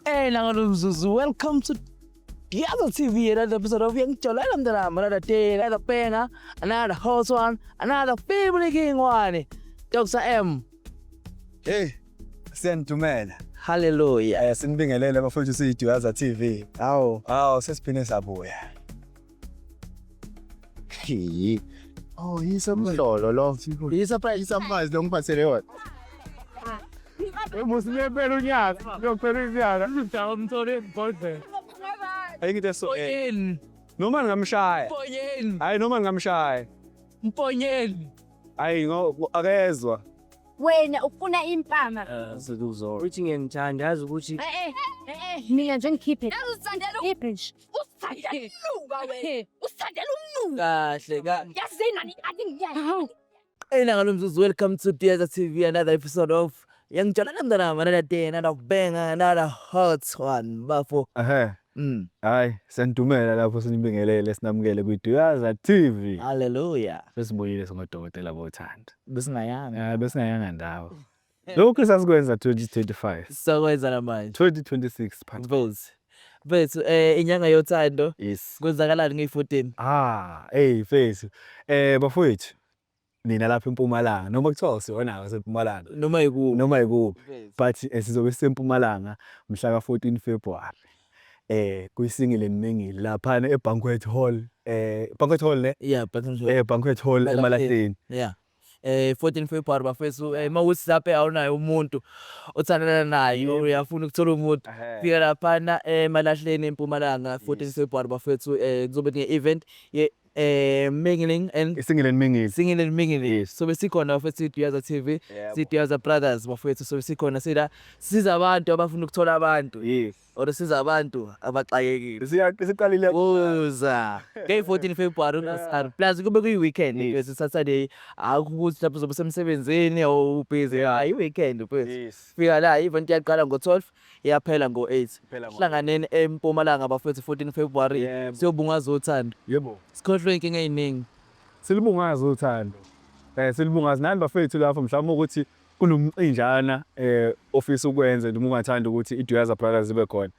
Hey, nangalo mzuzu, welcome to Duyaza TV, another episode of Yangijolela Mntanami, another day, another banger, another hot one, another family king one. Dr. M. Hey, siyanidumela. Hallelujah. Sinibingelele bafowethu, siyiDuyaza TV. Awu. Awu, sesiphinde sabuya. Oh, yisemhlolo lo. Yi-surprise. I-surprise lo ngiphathele yona. Musimepela unyaka, kuyophela unyaka. Umthole ibhodlela. Ayikho into eso. Mponyeni. Noma ngingamshaya. Mponyeni. Hayi, noma ngingamshaya. Mponyeni. Hayi, ngo akezwa. Wena ufuna impama. Uthi ngiyangithanda, yazi ukuthi Eh eh eh mina nje ngikhiphe. Uzithandela Khiphe nje. uzithandela umnuka wena. Uzithandela umnuka. Kahle ka. Yazi nani aningiyazi. Hey, nangalo mzuzu, welcome to Duyaza TV, another episode of Yangijolela Mntanami, another day, another banger, another hot one. Bafo. Ehhe. Hayi, siyanidumela lapho, sinibingelele, sinamukele kwiDuyaza TV. Hallelujah. Sesibuyile singodokotela bothando. Besingayanga. Besingayanga ndawo. Lokhu sasikwenza 2025. Sokwenza namanje. 2026 part. Mfowethu. Mfethu, inyanga yothando. Yes. Kwenzakalani ngeyi-14? Ah, hey mfethu. Bafowethu, nina lapha eMpumalanga, noma kuthiwa usiyona waseMpumalanga. Noma yikuphi. Noma yikuphi. But sizobe sisempumalanga mhla ka 14 February. Kuyi-Single and Mingle lapha e-Banquet Hall. Banquet Hall ne? Yeah, but Banquet Hall eMalahleni. Yeah. 14 February, bafethu, mawukuthi lapha awunayo umuntu othandana naye, uyafuna ukuthola umuntu, fika laphana eMalahleni eMpumalanga 14 February, bafethu, kuzobe kune-event ye mingling and I-Single and Mingle. Single and Mingling. So besikhona, bafethu, Duyaza TV, siDuyaza Brothers, bafethu, so besikhona sila siza abantu abafuna ukuthola abantu or siza abantu abaxakekile. Siqalile. Woza ngeyi-14 February, ungasari, plus kube kuyi-weekend, bese Saturday, akukho ukuthi mhlawumbe uzobe usemsebenzini or ubhizi, hayi, i-weekend, mfethu. Fika la, i-event iyaqala ngo-12, iyaphela ngo-8. Iphela ngo- Hlanganeni eMpumalanga, bafethu, 14 February. Siyobungaza uthando. Sikhohlwe iy'nkinga ey'ningi. Silibungaza uthando. Silibungaza nani bafethu lapho, mhlawumbe ukuthi kunomcinjana ofisa ukwenza noma ungathanda ukuthi iDuyaza Brothers ibe khona.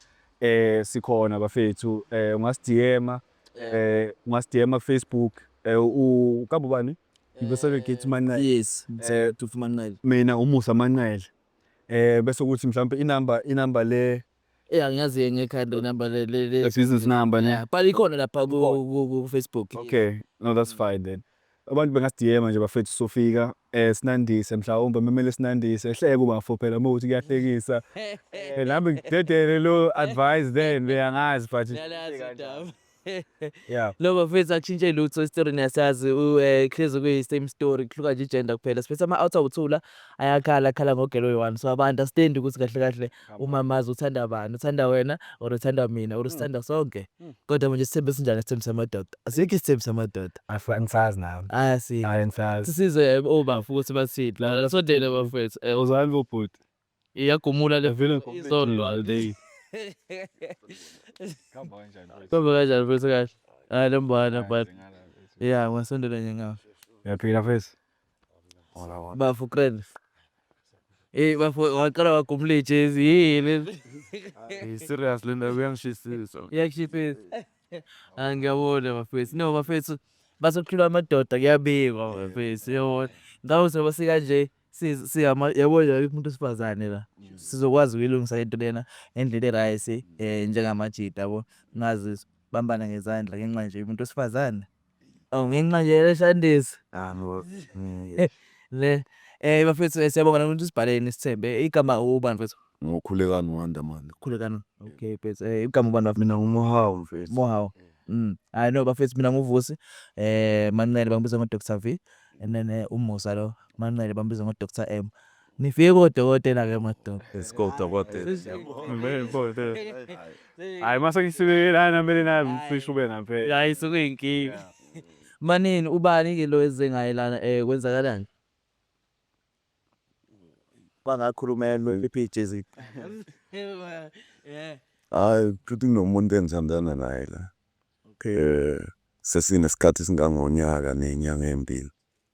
Sikhona bafethu, ungasi-DM, ungasi-DM ku Facebook, u kambe ubani? Ngibese ngithi Manqele. Yes, Tufu Manqele. Mina uMusa Manqele. Bese kuthi mhlawumbe inamba le Yeah, ngiyazi ngekhanda number le business number ne. Yeah, but ikhona lapha ku Facebook. Okay, no, that's fine then. Abantu bengasi-DM nje bafethu, sofika sinandise, mhlawumbe memele sinandise, hleke ubafo phela uma ukuthi kuyahlekisa. Nami ngidedele lo advice then beyangazi, but Niyalazi udaba. Yeah. Lo bafethu, akushintshe lutho esitori, niyasazi, kuhlezi kuyi same story, kuhluka nje i-gender kuphela. Siphethe ama-out awuthula ayakhala akhala ngogelo oyi-one. So abantu understand ukuthi kahle kahle umamazi uthanda bani, uthanda wena or uthanda mina or usithanda sonke. Kodwa manje isithembu esinjani isithembu samadoda? Asikho isithembu samadoda. Angisazi nami. Asi. Hayi, angisazi. Sisize obafo ukuthi bathini. La sondele, bafethu. Uzani bobhuti? Iyagumula le Vele. Izolo. Day. Kombe kanjani, mfethu, kahle? Hayi, lo mbana but yeah, ngasondela nje ngawo. Uyaphila, mfethu? Bafo grand. Bafo, waqala wagumula ijezi yini? Serious, le ndaba iyangishisisa. Iyakushipisa. Ah, ngiyabona, bafethu. No, bafethu, basokuhlulwa amadoda, kuyabikwa, bafethu. Yabona. Ngabe soba sikanje siyama, yabo nje umuntu wesifazane la. Sizokwazi ukuyilungisa into lena ngendlela e-right njengamajita, yabo. Ngazi bambana ngezandla ngenxa nje umuntu wesifazane. Oh, ngenxa nje yeshandisi. Le bafethu, siyabonga nokuthi sibhaleni sithembe igama ubani, mfethu? Ngokhulekani Wanda man. Khulekani. Okay, mfethu, igama ubani, bafethu? Mina nguMohawu, mfethu. Mohawu. Hayi no, bafethu, mina nguVusi. Manqele, bambiza ngo Dr V, and then uMusa lo Manqele bambiza ngo Dr M. Nifike kodokotela ke, madoda. Let's go, dokotela. Hayi, mase ngisibeke lana kumele nami cishe ube ngaphela. Hayi, sokuyinkinga. Manini, ubani ke lo eze ngaye lana, kwenzakalani? Bangakhulumela ijezi. Hayi, kushuthi kunomuntu engithandana naye la. Sesinesikhathi esingangonyaka ney'nyanga ey'mbili.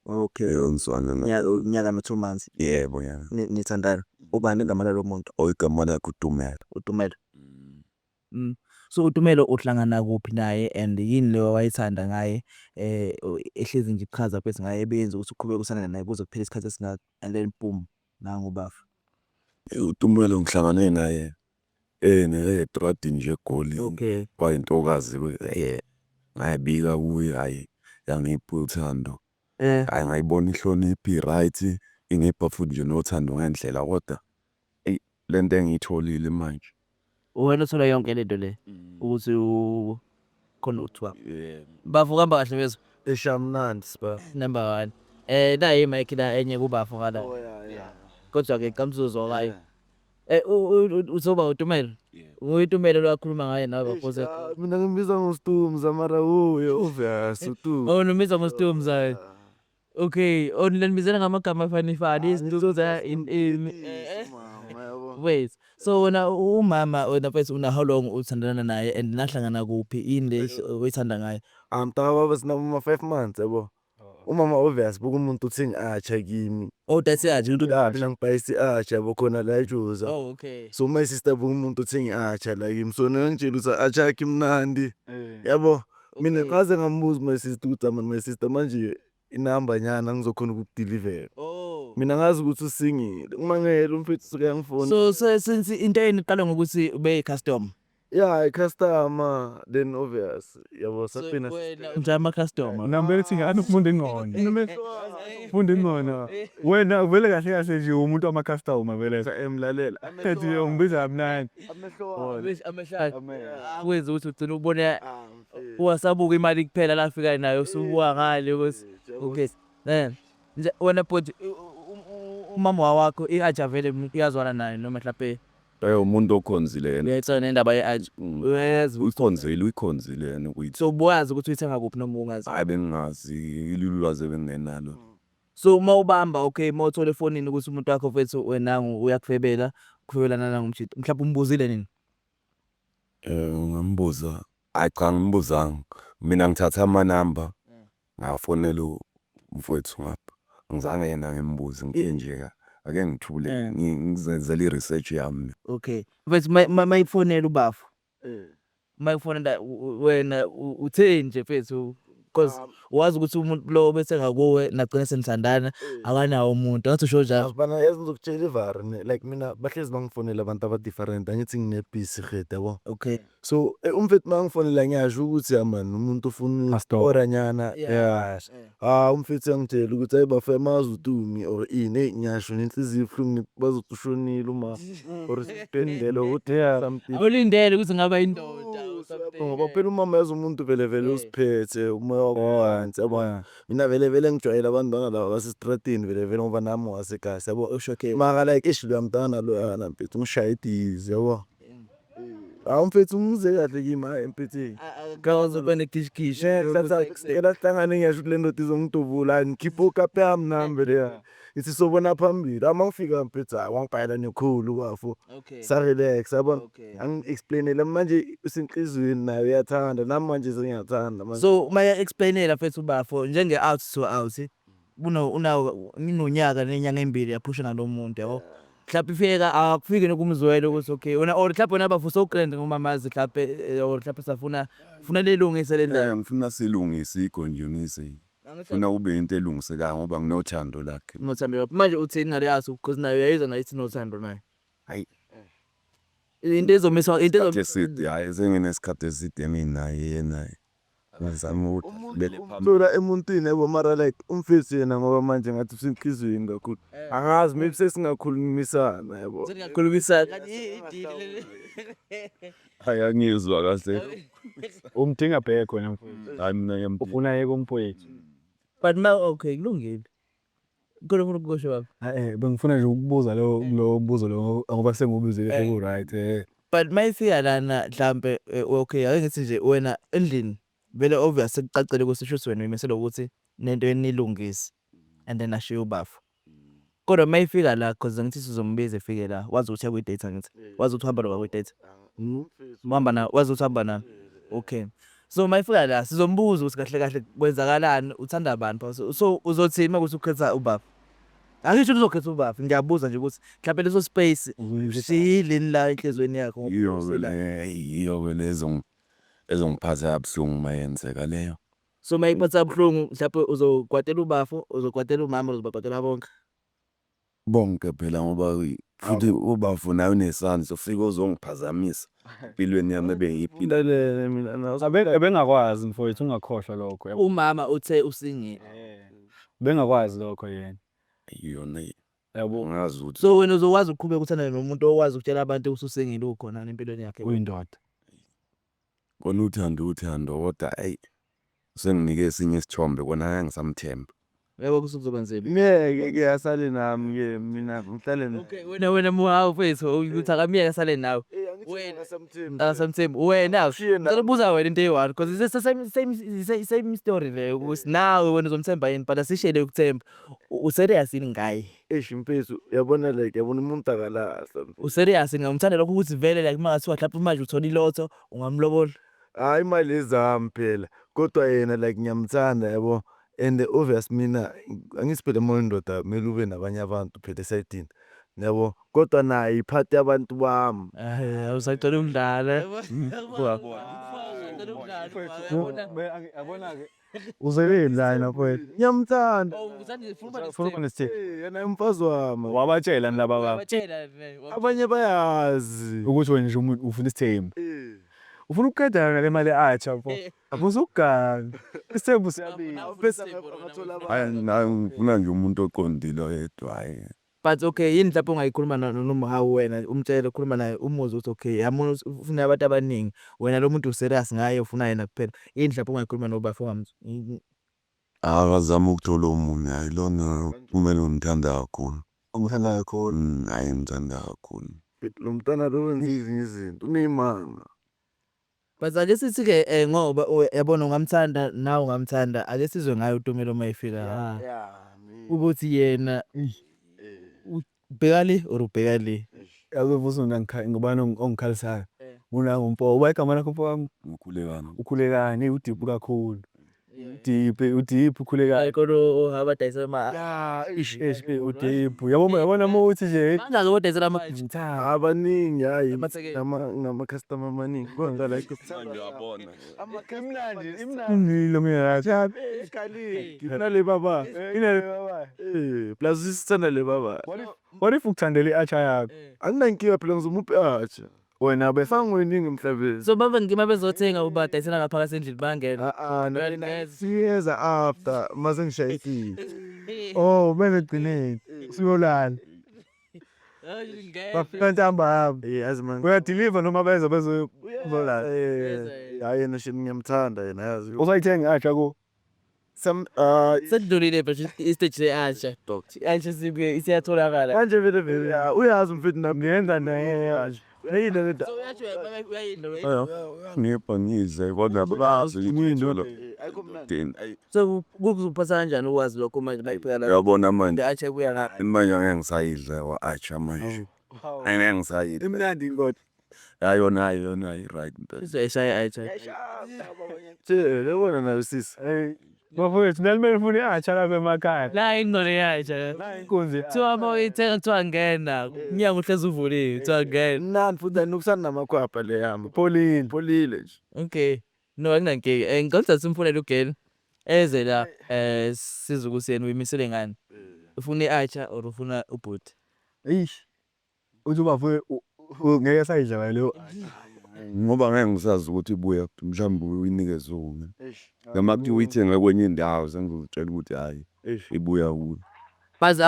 Okay. Ngizwana naye. Unyaka no-2 months? Yebo, ya. Nithandana. Ubani igama lalo muntu? Oh, igama lakhe uTumelo. UTumelo. So uTumelo uhlangana kuphi naye and yini leyo wayithanda ngaye, ehlezi nje ichaza mfethu ngaye, ebeyenza ukuthi uqhubeke uthandane naye kuze kuphele isikhathi esingaka, and then boom, nangu ubafo? UTumelo ngihlangane naye estradini nje eGoli. Kwayintokazi ngayibika kuye, hhayi, yangipha uthando. Hhayi, ngayibona inhlonipho i-right, ingipha futhi nje nothando ngendlela, kodwa eyi, lento engiyitholile manje. Uwena othola yonke lento le ukuthi khona ukuthiwa bafo kuhamba kahle mfethu? Esha, mnandi spa. Number one, nayi i-mic la enye kubafo ngala. Oh yeah. Kodwa-ke kamzuzu wayo uzoba uTumelo, uTumelo lo akhuluma ngaye nawe bafo? Mina ngimbiza ngoStumza, mara uye obvious uTumza. Oh, nimbiza ngoStumza. Okay, oh, nibizana ngamagama afana fani, iStumza in wait. So wena umama, wena mfethu, una how long uthandana naye and nahlangana kuphi, yini le oyithanda ngaye? Ah, mntaka baba, sinama 5 months, yabo. Umama obvious buka umuntu uthenga i-atchar kimi. Oh, that's it. Mina ngibhayisa i-atchar, yabo, khona la eJoza. So my sister buka umuntu uthenga i-atchar la kimi. So nangitshela ukuthi atchar yakhe imnandi. Yabo. Mina ngaze ngambuza my sister ukuthi, "Man, my sister, manje inamba nyana ngizokhona ukukudeliver." Mina ngazi ukuthi usingile. Ngimangele umfethu suke yangifona. So since into yenu iqala ngokuthi ube i-customer. Yeah, i-customer, then obvious yabo sagcina. Njalo ama-customer. Nami bethi ngani ufunda ingqondo. Funda ingqondo. Wena vele kahle kahle nje umuntu wama-customer vele emlalela. Ethi ungibiza kamnandi. Amehlo akwenza ukuthi ugcine ubone ungasabuka imali kuphela la afika nayo, usubuka ngale ukuthi okay. Nje wena bhuti, umama wakho i-atchar vele iyazwana naye noma mhlampe? Umuntu okhonzile yena. Uyayithanda nendaba ye-atchar, uyayazi? Uyikhonzile, uyikhonzile yena ukuyithi. So ubuwazi ukuthi uyithenga kuphi noma ungazi? Hayi, bengingazi, ilulwazi ebengingenalo. So uma ubamba, okay, uma uthola efonini ukuthi umuntu wakho mfethu wenangu uyakufebela, ukufebela nangumjita, mhlawumbe umbuzile nini? Ngambuza, hhayi cha, angimbuzanga. Mina ngithathe amanamba ngafonela umfowethu ngapha. Angizange yena ngimbuze, ngike nje ake ngithule ngizenzele i-research yami. Okay mfethu, mayifonela ubafo, mayifonela wena utheni nje mfethu? Cause wazi ukuthi umuntu lo bese ngakuwe nagcina senithandana akanawo umuntu, ngathi usho njalo. Bana, yazi ngizokutshela ivari ne, like mina bahlezi bangifonela abantu aba-different, angithi ngine-busy head, yabo. So umfethu makangifonela ngiyasho ukuthi ya man, umuntu ufuna Customer. oranyana. Yeah. Ah, umfethu uyangitshela ukuthi hayi bafo, yamazi uTumi or ini, eyi ngiyasho nenhliziyo ibuhlungu, bazothi ushonile uma or sibhendele ukuthi something. Awulindele ukuthi ngaba indoda or something. Ngoba phela umama, yazi umuntu vele vele usiphethe umoya wakho phansi, yabo. Mina vele vele ngijwayele abantu laba basestradini vele vele, ngoba nami wasekhaya, yabo. Mara like eish, loya mntana loyana mfethu ungishaye idizi, yabo. Hawu mfethu, umuze kahle kimi, hayi mfethu. Gawazi benekishkish. Cela sihlangane, ngiyasho ukuthi le ndoda izongidubula, hayi ngikhiphe okapi yami nami vele, ngithi sobona phambili. Uma ngifika mfethu, hayi wangibhayela nekhulu bafo. Sa-relax, yabona. Angi-explain-ele manje usenhliziyweni naye uyathanda, nami manje sengiyathanda manje. So uma explainela mfethu ubafo njenge out to out kuno unawo ninonyaka nenyanga ezimbili yaphusha nalo muntu, yabo, mhlawumbe ifika akufiki nokumzwela ukuthi okay wena or mhlawumbe wena bafo sowugrand ngomamazi mhlawumbe, or mhlawumbe safuna funa lilungise le ndaba. Ngifuna silungise igonjonisi. Ngifuna kube into elungisekayo ngoba nginothando lakhe. Nothando manje uthini ngale yaso? Because nayo uyayizwa nayo ithi nothando nayo. Hayi. Into ezomisa into Isikhathi eside, hhayi, senginesikhathi eside nginaye yena. Ngizama ukuthi bele phambili. Thola emuntwini, yabo, mara like umfethu yena ngoba manje ngathi usenhliziyweni kakhulu. Angazi, maybe sesingakhulumisana, yabo. Khulumisana. Hayi, angizwa kahle. Umdinga back wena mfowethu. Hayi, mina ngiyamdinga. Ufuna yeke umfowethu. But ma okay, kulungile. Khona ufuna ukukusho, baba? Bengifuna nje ukubuza lo mbuzo lo ngoba sengiwubuzile, seku-right. But mayifika lana mhlambe, okay, ake ngithi nje wena endlini vele obvious sekucacile ukuthi shuthi wena uyimisele ukuthi nento enilungise and then ashiye ubafo. Kodwa mayifika la, cause ngithi sizombiza efike la, wazi ukuthi uya kwi-date, angithi wazi ukuthi uhamba lo kwi-date, uhamba na, wazi ukuthi uhamba na, okay. So mayifika la sizombuza ukuthi kahle kahle kwenzakalani, uthanda bani phakathi. So uzothini uma kuwukuthi ukhetha ubaba? Angisho ukuthi uzokhetha ubaba, ngiyabuza nje ukuthi mhlawumbe leso space usishiyile yini la enhliziyweni yakho. Yiyo-ke le, yiyo-ke le ezongiphatha kabuhlungu uma yenzeka leyo. So uma ikuphatha kabuhlungu mhlawumbe uzokwatela ubafo, uzokwatela umama, uzobakwatela bonke. Bonke phela ngoba futhi ubafo naye unesandla ufike uzongiphazamisa empilweni yami ebengiyiphila. Lalele mina nawe. Ebengakwazi mfowethu ungakhohlwa lokho yabo. Umama uthe usingile. Bengakwazi lokho yena. Yona Yabo. ngazi ukuthi So wena uzokwazi ukuqhubeka uthandane nomuntu okwazi ukutshela abantu ukuthi usingile ukhona empilweni yakhe. Uyindoda. Kona uthando uthando kodwa eyi senginike esinye isithombe kona ngeke ngisamthemba. Yebo kuzoba nzima. Ngeke ke asale nami ke mina ngihlale naye. Okay wena wena muhawu mfethu ukuthi akamyeke asale nawe. Wena asamthembi. Akasamthembi wena. Ushiye Ngicela ukubuza wena into eyi-one because it's the same same same same story leyo ukuthi nawe wena uzomthemba yini but asishele ukuthemba. U-serious yini ngaye? Eish mfethu uyabona like yabona umuntu akalahla. U-serious ngamthanda lokho ukuthi vele like uma ngathiwa mhlawumbe manje uthola ilotho ungamlobola. Hayi imali ezami phela kodwa yena like ngiyamthanda yabo and obvious mina angithi phela uma uyindoda kumele ube nabanye abantu phela esayidini yabo kodwa naye iphathi yabantu bami. Hayi usacela ukudlala. Yabona-ke uzeleni lana mfowethu. Ngiyamthanda. Ufuna ukuba nesithembu. Eh, yena umfazi wami. Wabatshela ni laba baba Abanye bayazi. ukuthi wena nje umuntu ufuna isithembu. Eh. Ufuna ukuqeda yona le mali atsha mfo. Abuzukuganga. Isithembu siyabiza. Hhayi naye ngifuna nje umuntu oqondile oyedwa hhayi. But okay yini mhlawumbe ongayikhuluma noMhawu wena umtshele ukhuluma naye umuzwe ukuthi okay yamona ukuthi ufuna abantu abaningi wena lo muntu u-serious ngaye ufuna yena kuphela. Yini mhlawumbe ongayikhuluma nobafo Akazame ukuthola omunye hhayi lona kumele ngimthanda kakhulu. Umthanda kakhulu. Hhayi ngimthanda kakhulu. Lo mntwana lo wenza ezinye izinto uney'manga. But ake sithi-ke ngoba yabona ungamthanda nawe ungamthanda ake sizwe ngaye uTumelo uma efika ukuthi yena ubheka le or ubheka le. Yazi Vusi ngubani ongikhalisayo? Unangu mfo, uba igama lakho mfo wami? Ukhulekani. Ukhulekani, udiphu kakhulu. Udiphu, udiphu ukhulekani. Hayi kona abadayisela ama Ya, ish ish udiphu. Yabo yabona uma uthi nje Bangaki abadayisela ama ngithanda. Abaningi hhayi Amathekeni. nama-customer amaningi kodwa like Uyabona. Imnandi, imnandi lo mina ngathi. Inale baba. Inale baba. Eh, plus sisithanda le baba. What if ukuthandela i-atchar yakho? Anginankinga phela ngizomupha i-atchar. Wena bese Fangoyiningi emhlabeni. So baba bezothenga ubadayisela ngaphakathi endlini bangena. Ah ah, siyeza after mase ngishayisile. Oh, bese gcineni. Usuyolala. Bafika ntambama. Eh, yazi man. Uyadeliver noma beza bezolala. Eh, hayi yena shit ngiyamthanda yena yazi. Usayithenga i-atchar ku? Some ah Sekudlulile but i-stage se-atchar. I-atchar sibuye isiyatholakala. manje vele vele ya, uyazi mfethu nami Ngiyenza naye i-atchar. uyayidla le So uyasho uyayidla. Ngipha ngidle kodwa bazi Uyindoda. ukuthi So kuzophatha kanjani ukwazi lokho manje mayiphela la. Uyabona manje I-atchar ibuya ngapha. manje angeke ngisayidla wa-atchar manje. Angeke ngisayidla. Imnandi kodwa. Hayi yona hayi yona hayi right impela. Izoyishaya i-atchar. Tshela yabona nayo sisi. Hey, bafowethu nani nifuna i-atchar lapha emakhaya. La ingcole i-atchar. La inkunzi. Kuthiwa uma uyithenga kuthiwa ngena. Umnyango uhlezi uvuliwe kuthiwa ngena. Mnandi futhi anukusana namakhwapha le yami. Pholile. Pholile nje. Okay. No akunankinga. Ngicela ukuthi simfonele ugeli eze la sizwe ukuthi yena uyimisele ngani. Ufuna i-atchar or ufuna ubhuti? Eish. Uthi ubafo ngeke sayidla leyo. Ngoba ngeke ngisazi ukuthi ibuya kuphi mhlawumbe uyinikeze wona. Noma kuthiwa uyithenge kwenye indawo sengizotshela ukuthi hhayi ibuya kuwe. But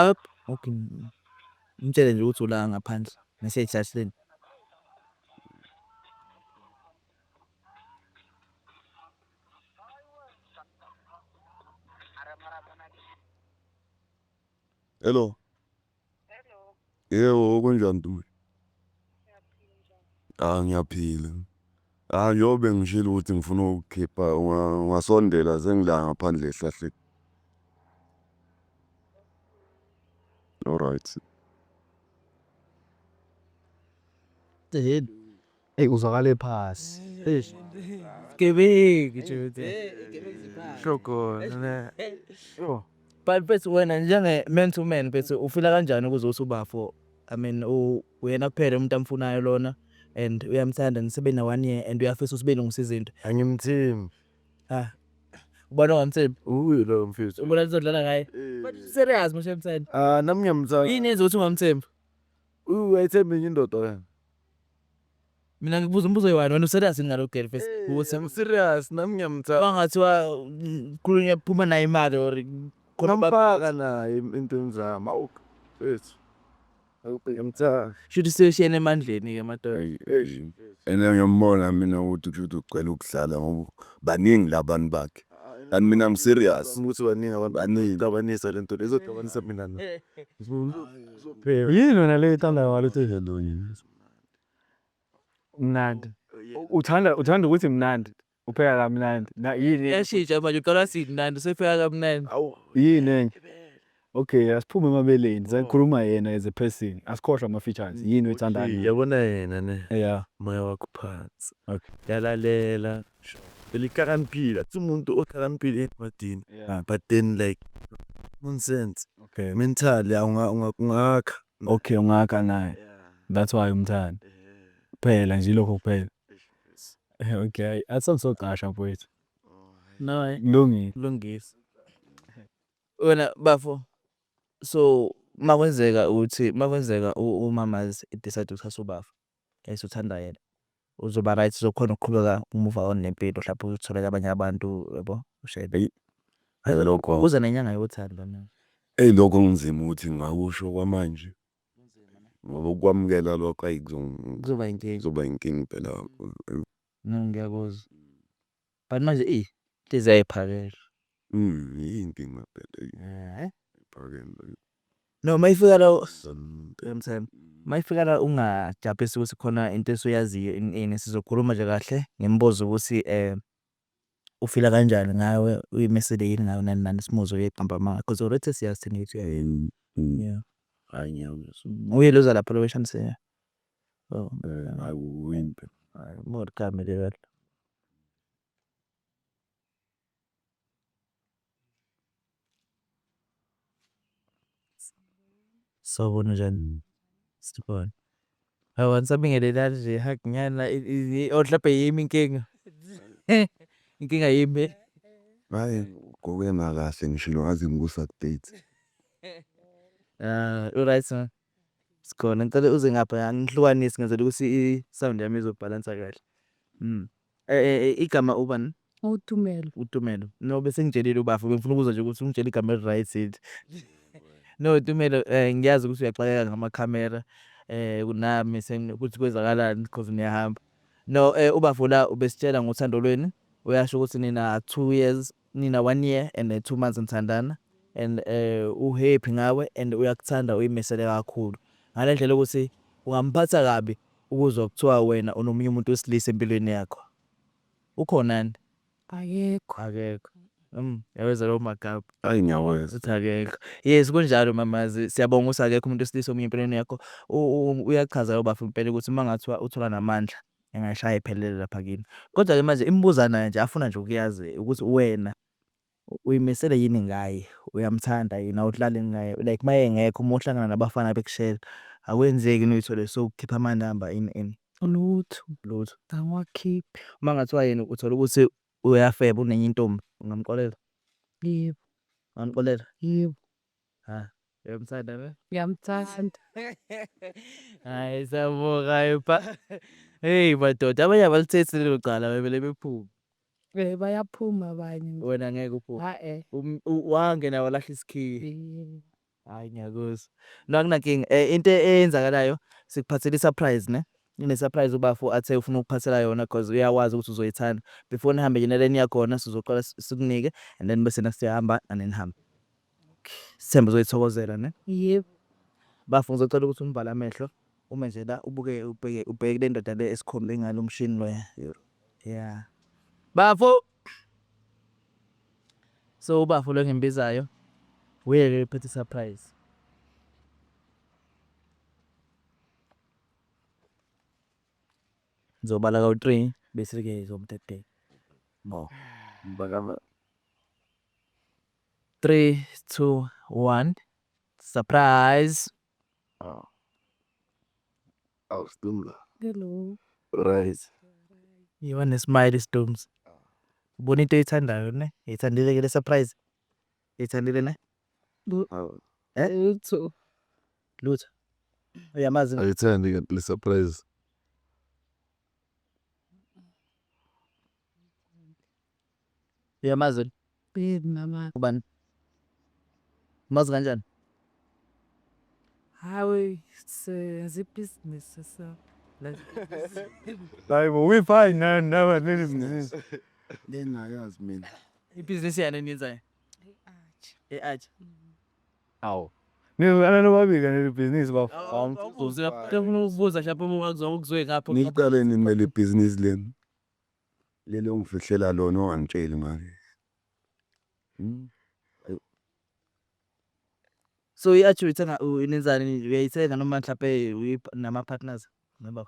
okay. Umtshele nje ukuthi ula ngaphandle nasey'hlahleni. Hello. Yebo, kunjani Ntombi? Ah ngiyaphila. Ah njengoba ngishilo ukuthi ngifuna ukukhipha ungasondela sengila ngaphandle ehlahleni. Alright. Hey, uzwakale phasi. Eish. Gebengu nje. Shogona. But mfethu wena njenge man to man mfethu ufila kanjani ukuze uthi ubafo, I mean, uyena kuphela umuntu amfunayo lona and uyamthanda, nisebe na 1 year and uyafisa ukuthi belungise izinto? Angimthembi. Ah. Ubona ungamthembi? Uye lo mfethu. Ubona lizodlala ngaye? But serious moshe emthanda. Ah, nami ngiyamthanda. Yini yenza ukuthi ungamthembi? Uyayithemba enye indoda wena? Mina ngikubuza umbuzo oyi-one, wena userious yini ngalo girl first? Ukuthi I'm serious, nami ngiyamthanda. Bangathiwa khulunywa phuma naye imali or khona Ngamfaka naye entweni zami. Awu mfethu. Ngiyamthanda. Shuthi seshiyene emandleni ke madoda. Eyi, and ngiyambona mina ukuthi kushuthi ugcwele ukudlala ngoba baningi labantu bakhe. And mina I'm serious. Ukuthi baningi abantu. Baningi. Xabanisa lento le izoxabanisa mina na. Yini wena le oyithandayo ngalo Mnandi. Uthanda ukuthi mnandi. Upheka kamnandi. Na yini? Yashintsha manje, uqala simnandi usefika kamnandi. Yini enye? Okay, asiphume emabeleni. Sakhuluma yena as a person. Asikhohlwa ama features. Yini oyithandayo? Yabona yena ne. Yeah. Moya wakho phansi. Okay. Yalalela. Phela ihlakaniphile. Athi umuntu ohlakaniphile encwadini. Yeah. But then like nonsense. Okay. Mentally ungakha. Okay, ungakha naye. That's why umthanda. Kuphela nje lokho kuphela. Okay, asamsoqasha mfowethu. No. Kulungile. Lungisa. Wena bafo, so makwenzeka ukuthi makwenzeka umamazi decide ukuthatha ubafo esuthanda yena, uzoba right, uzokhona ukuqhubeka move on nempilo, mhlawumbe utholele abanye abantu yabo ushebe? Hayi lokho. Uza nenyanga yothando na? Eyi, lokho kunzima ukuthi ngingakusho kwamanje. Ngoba ukwamukela lokho ayi kuzoba inkinga. Kuzoba inkinga impela. No, ngiyakuzwa. But manje inhliziyo ayiphakela. Iyinkinga phela. Iphakela. No, mayifika la uyamthemba. Mayifika la ungajabhisi ukuthi khona into esuyaziyo ini sizokhuluma nje kahle ngimbuze ukuthi ufila kanjani ngawe, uyimisele yini ngawe nani nani, simuzwe uyeqamba amanga because already siyazi thina ukuthi yeah. Hayi ngiyakuzwa. Uye loza lapha lo weshamse. Oh, Hayi win phela. Hayi more kamele kahle. Sawubona, njani? Sibona. Hawu, anisabingelelani nje hug nyana or mhlawumbe yimi inkinga. Inkinga yimi. Hayi ngokuyena kahle ngishilo ngaze ngiku-update. Ah, alright sir. Sikhona, ngicela uze ngapha ngihlukanise ngenzela ukuthi i-sound yami izobhalansa kahle. Igama ubani? UTumelo. UTumelo. No, bese ngitshelile ubafo, bengifuna ukuzwa nje ukuthi ungitshele igama eli-right yini. No, Tumelo, ngiyazi ukuthi uyaxakeka ngamakhamera. Nami ukuthi kwenzakalani because niyahamba. No, ubafo la ubesitshela ngothando lwenu. Uyasho ukuthi nina 2 years, nina 1 year and 2 months nithandana and uhappy ngawe and uyakuthanda, uyimisele kakhulu. Ngale ndlela ukuthi ungamphatha kabi ukuzwa kuthiwa wena unomunye umuntu wesilisa empilweni yakho. Ukhona yini? Akekho. Akekho. Yaweza lawo magama. Hayi ngiyaweza. Uthi akekho. Yes, kunjalo mamazi. Siyabonga ukuthi akekho umuntu wesilisa omunye empilweni yakho. Uyachaza ubafo impela ukuthi uma ngathiwa uthola namandla engayishaya iphelele lapha kini. Kodwa ke manje imibuzana nje afuna nje ukuyazi ukuthi wena uyimisele yini ngaye, uyamthanda yini, awudlali ngaye, like maye ngekho uma uhlangana nabafana bekushela akwenzeki uyithole sowukhipha amanamba ini ini? Lutho. Lutho. Angiwakhiphi. Uma ngathiwa yena uthola ukuthi uyafeba unenye intombi, ungamxolela? Yebo. Ungamxolela? Yebo. Ha, uyamthanda ne? Ngiyamthanda. Hayi siyabonga pa. Hey madoda, abanye abalithethi lelo cala bevele bephume. Bayaphuma abanye. Wena ngeke uphume. Ha. Wangena walahla isikhiye. Hayi ngiyakuzwa. No, akunankinga. Into eyenzakalayo sikuphathele i-surprise ne? Ine surprise ubafo athe ufuna ukuphathela yona because uyawazi ukuthi uzoyithanda. Before nihambe nje naleni yakhona sizoqala sikunike and then bese nasiyahamba and then nihambe. Sithemba uzoyithokozela ne? Yebo. Bafo ngizocela ukuthi umvale amehlo ume nje la ubuke ubheke ubheke le ndoda le esikhombe ngalo mshini lo. Yeah. Bafo. So ubafo lo engimbizayo uye ke uphethe surprise. Ngizobala kawu 3 Bese-ke zomdedela. Oh. Bakama. 3 2 1 Surprise. Oh. Awu Stumla. Hello. Right. Yiba ne-smile Stums. Ubona into oyithandayo ne? Uyithandile ke le surprise? Uyithandile ne? Awu. Eh? Lutho. Lutho. Uyamazi? Ayithandi kanti le surprise. Uyamazi? Yebo mama. Ubani? Umazi kanjani? Hayi senza ibhizinisi so. Hayi bo, we fine now, never nini. Lengayazi mina. Ibhizinisi yani eniyenzayo? E-Arch. Awu. Nizana nobabili nje ibhizinisi bafo. Ufuna ukubuza mhlawumbe uma ungakuzwe ngapho. Niqale nini leli bhizinisi lenu? Leli ongifihlela lona ongangitsheli ngalo. So i-Arch uyithenga unenzani, uyayithenga noma mhlampe nama-partners noma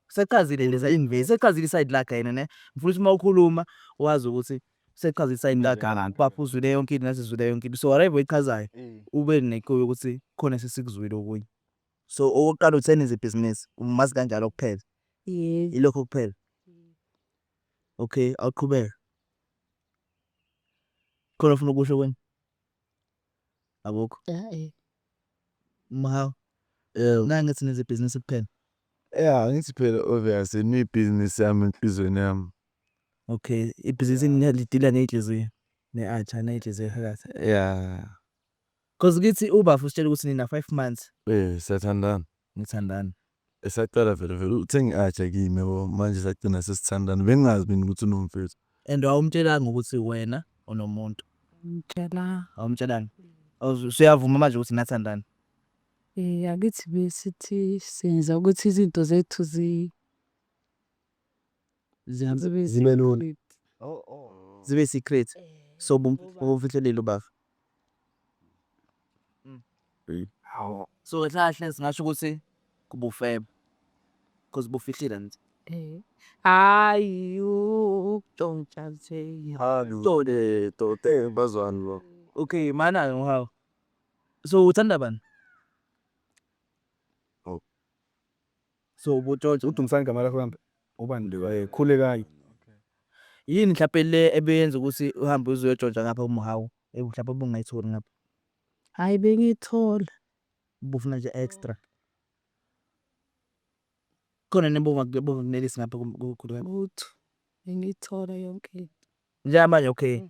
sechazile leza invest sechazile i-side lakhe yena ne. Ngifuna ukuthi uma ukhuluma wazi ukuthi sechazile i-side lakhe, bafo uzwile yonke into nathi sizwile yonke into. So whatever oyichazayo ube nekho yokuthi khona esesikuzwile okunye. So okokuqala uthe nenza ibhizinisi, umazi kanjalo kuphela. Yebo. Ilokho kuphela. Okay, awuqhubeke. Khona ofuna ukusho okunye? Akukho. Eh. Mhawu. Yebo. Nangithi nenza ibhizinisi kuphela. Yeah, ngithi phela obvious inibhizinisi yami enhlizweni yami. Okay, ibhizinisi lidila ney'nhliziyo ne-atchar ney'nhliziyo phakathi. Yeah. Cause kithi ubafo usitshela ukuthi nina 5 months Eh, siyathandana. nithandana. Esaqala vele vele uthenga i-atchar kimi yabo, manje sagcina sesithandana. Bengingazi mina ukuthi unomfethu. And awumtshelanga ukuthi wena unomuntu. Ngitshela. Awumtshelanga. Usuyavuma manje ukuthi nathandana. Eh, akithi besithi senza ukuthi izinto zethu zibe Zibe lula. Zibe secret. So ubumfihlelile ubafo. So kahle kahle singasho ukuthi kubufebe. Cause bufihlile nje. Eh. Hayi ukutshontsha nje. Halu. Tote bazwani bo. Okay, mana ngihawu. So uthanda bani? Oh. So ubutshontsha. Udumisani igama lakho kambe? Ubani lo? Khulekani. Yini mhlawumbe le ebeyenza ukuthi uhambe uze uyotshontsha ngapha kuMhawu? Mhlawumbe ubungayitholi ngapha. Hayi bengiyithola. Ubufuna nje extra. Khona nebongakunelisi ngapha kukhulekani. Lutho. Bengiyithola yonke into. Njengamanje okay.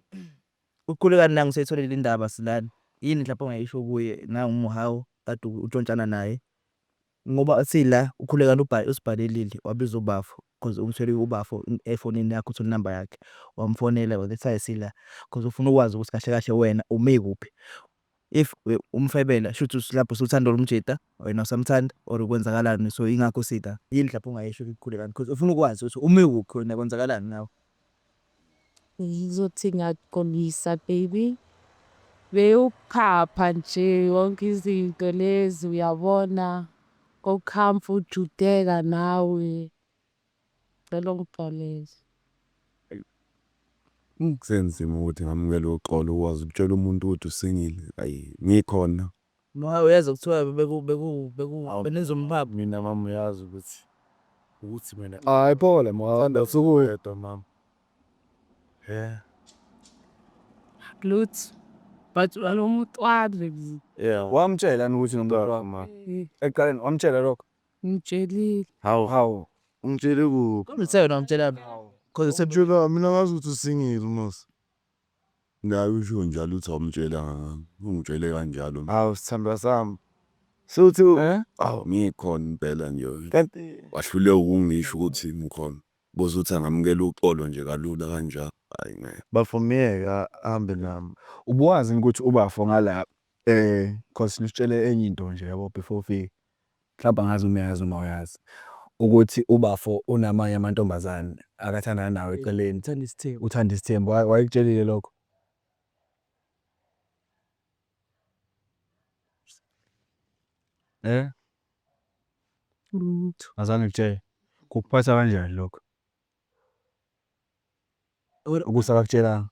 Ukhulekani nangu useyitholile indaba silana. Yini mhlawumbe ongayisho kuye nangu uMhawu kade utshontshana naye? Ngoba sila ukhulekani usibhalelile wabiza ubafo cause umthole ubafo efonini yakho uthole inamba yakhe. Wamfonela that's why sila cause ufuna ukwazi ukuthi kahle kahle wena ume kuphi. If umfebela shuthi lapho usuthanda umjita wena usamthanda or kwenzakalani, so ingakho sila. Yini mhlawumbe ongayisho kukhulekani cause ufuna ukwazi ukuthi ume kuphi wena, kwenzakalani ngawe. Ngizothi ngiyaxolisa baby. Bewuphapha nje yonke izinto lezi uyabona. Kokhamfa ujudeka nawe. Cela ungixolele. Kusenzima ukuthi ngamukele uxolo ukwazi ukutshela umuntu ukuthi usingile. Ayi ngikhona. Mhawu uyezwa kuthiwa beku beku beku benenza umphapho. Mina mama uyazi ukuthi mina Hayi phola mhawu. thanda sukuwedwa mama. Yeah. Lutho. But Lo muntu wami. Yeah. Wamtshela ukuthi unomuntu wakho? Eh, Ekuqaleni wamtshela lokho? Ngitshelile. Hawu. Hawu. Ungitshele kuphi? Kodwa uthe wena wamtshela cause Utshela mina ngazi ukuthi usingile mos. Naye usho njalo ukuthi awumtshelanga. Ungitshele kanjalo. Hawu sithandwa sami. Suthi Eh? awu Ngikhona impela nje. kanti Wahluleka ukungisho ukuthi ngikhona. Buza ukuthi angamukela uxolo nje kalula kanjalo. Hayi ngeke. bafomiyeka ahambe nami. Ubuwazi ukuthi ubafo ngala cause nisitshele enye into nje yabo before ufike. Mhlawumbe angazi uma uyazi noma awuyazi. Ukuthi ubafo unamanye amantombazane akathandana nawo eceleni. Uthanda isithembu. Uthanda isithembu. Wayekutshelile lokho? Eh? Lutho. Azange ngikutshele. Kukuphatha kanjani lokho? Ukuthi akakutshelanga.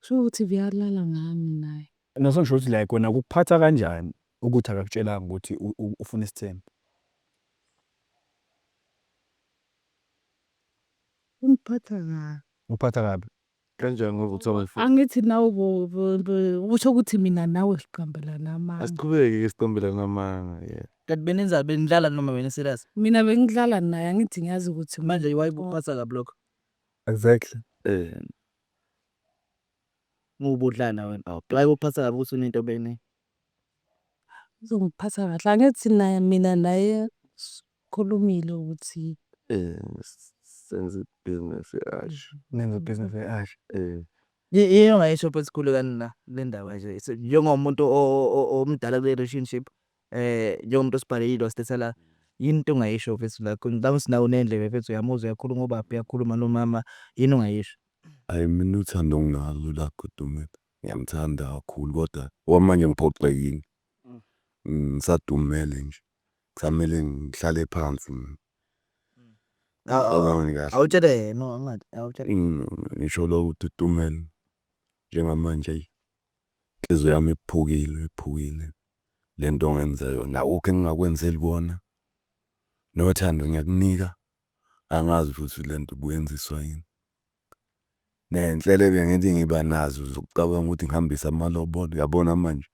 Kusho ukuthi uyalala ngami naye. Naso ngisho ukuthi like wena kukuphatha kanjani ukuthi akakutshelanga ukuthi ufuna isithembu? Ungiphatha kabi. Uphatha kabi. Kanjani ngoba kuthiwa bayifuna? Angithi nawe kusho ukuthi mina nawe siqambelana amanga. Asiqhubeke-ke siqambelane amanga, yeah. Kanti benenzani, benidlala noma beni-serious? Mina bengidlala naye, angithi ngiyazi ukuthi Manje why kukuphatha kabi lokho? Exactly. Uma ubudlala wena. Why kukuphatha kabi ukuthi unento bene? Uzongiphatha kahle. Angithi naye mina naye sikhulumile ukuthi Senze ibhizinisi ye-atchar. Nenza ibhizinisi ye-atchar. Yini ongayisho mfethu khululekani la kule ndaba nje njengomuntu omdala kule relationship, njengomuntu osibhalelile wasiletha la, yini into ongayisho mfethu la? Ngicabanga ukuthi nawe unendlebe mfethu, uyamuzwa uyakhuluma ubaba, uyakhuluma nomama, yini ongayisho? Hhayi mina uthando nginalo la kodwa ngiyamthanda kakhulu kodwa okwamanje ngiphoxekile. Ngisadumele nje, kusamele ngihlale phansi mina. Cabange kahle. Awutshele yena awutshele. Ngisho lokho ukuthi uDumelo njengamanje eyi inhliziyo yami iphukile iphukile. Le nto ongenze yona akukho engingakwenzeli kona, nothando ngiyakunika, angazi futhi le nto ubuyenziswa yini. Ney'nhlelo ebengithi ngiba nazo zokucabanga ukuthi ngihambise amalobolo, uyabona manje.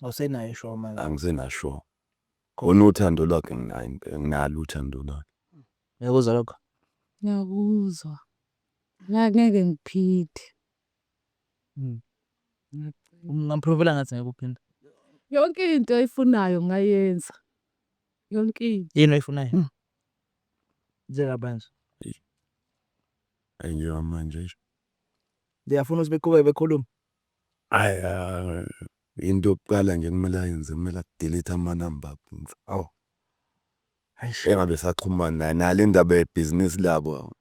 Awusenayo i-sure manje? Angisenayo sure. Kona uthando lwakhe nginayo impela, nginalo uthando lwakhe. Uyakuzwa lokho? Ngiyakuzwa. Ngeke ngiphinde. Ungamprovela ngathi ngeke uphinde? Yonke into ayifunayo ngayenza. Yonke into. Yini oyifunayo? Njengamanje. Hhayi njengamanje eish. Uyafuna ukuthi beqhubeke bekhulume? Hhayi into yokuqala nje ekumele ayenze kumele a-delete amanamba awu. Engabe esaxhumana naye nale ndaba yebhizinisi labo.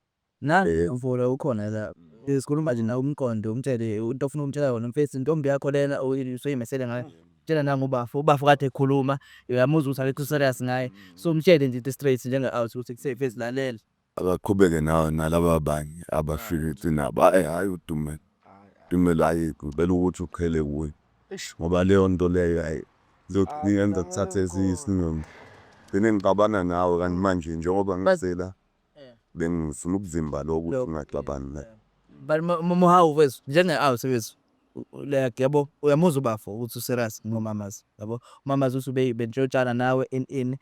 Nangu ukhona la, sikhuluma nje nawe umqondo umtshele into ofuna ukumtshela yona mfethu, intombi yakho lena usuy'misele ngayo. Tshela nangubafo, ubafo kade ekhuluma, uyamuzwa ukuthi akekho serious ngaye. So mtshele nje into straight njenge-out ukuthi mfethu lalela. Abaqhubeke nalaba abanye abafike nabo, hhayi hhayi uDumelo. Dumelo hhayi ngicela ukuthi uqhele kuye ngoba leyo nto leyo hhayi izogcina kuthathe esinye isinqumo. Gcine ngixabana nawe kanti manje njengoba ngizela bengifuna ukuvimba lokho ukuthi ngingaxabani naye. But Muhawu mfethu njenge-out mfethu like yabo uyamuzwa ubafo ukuthi u-serious ngomamazi yabo. Umamazi uthi bentshotshana nawe ini ini.